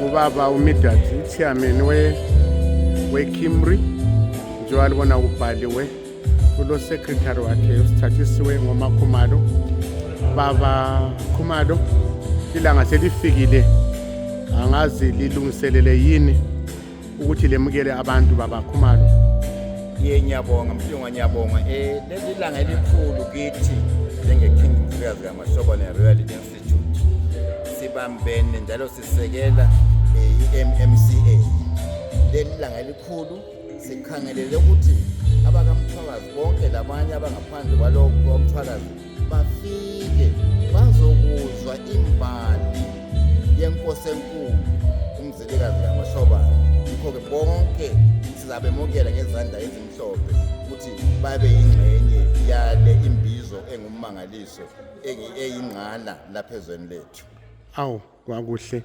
Ubaba uMidat, i-chairman weKimri, njengoba libona kubhaliwe, ulo secretary wakhe usithathisiwe ngoMakhumalo. Baba Khumalo, ilanga selifikile, angazi lilungiselele yini ukuthi lemukele abantu, baba Khumalo? Ye, ngiyabonga Mhlungwa, ngiyabonga. Leli langa elikhulu kithi njenge-King Mzilikazi kaMashobane Royal Institute. Sibambene njalo sisekela i-MMCA. Leli langa elikhulu sikhangelele ukuthi abakaMthwakazi bonke labanye abangaphandle kwalokho komthwakazi bafike bazokuzwa imbali yenkosi enkulu uMzilikazi kaMashobane. Yikho-ke bonke sizabemukela ngezandla ezimhlophe ukuthi babe yingxenye yale imbizo engummangaliso eyingqala lapha ezweni lethu. Awu, kwakuhle.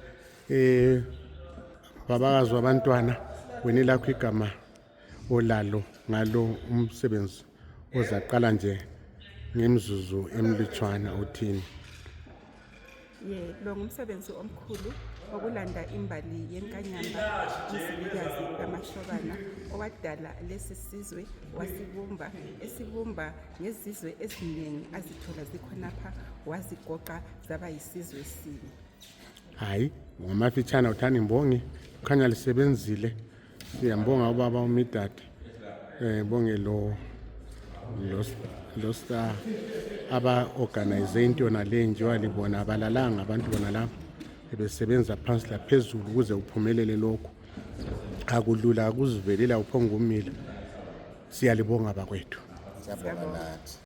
Babakazi wabantwana, wena lakho igama olalo ngalo umsebenzi ozaqala nje ngemzuzu emilutshwana, uthini? Ye, lo ngumsebenzi omkhulu okulanda imbali yenkanyamba uMzilikazi kaMashobana owadala lesi sizwe, wasibumba, esibumba ngezizwe eziningi azithola zikhonapha, wazigoqa zaba yisizwe sinye. Hayi, ngamafitshana uthanda imbongi, kukhanya lisebenzile. Siyambonga ubaba uMidad, bonge lo star aba organize into yona le. Njengoba libona, abalalanga abantu bona lapho, bebesebenza phansi laphezulu ukuze uphumelele lokhu. Akulula, akuzivelela uphonga umila. Siyalibonga bakwethu. Siyabonga nathi.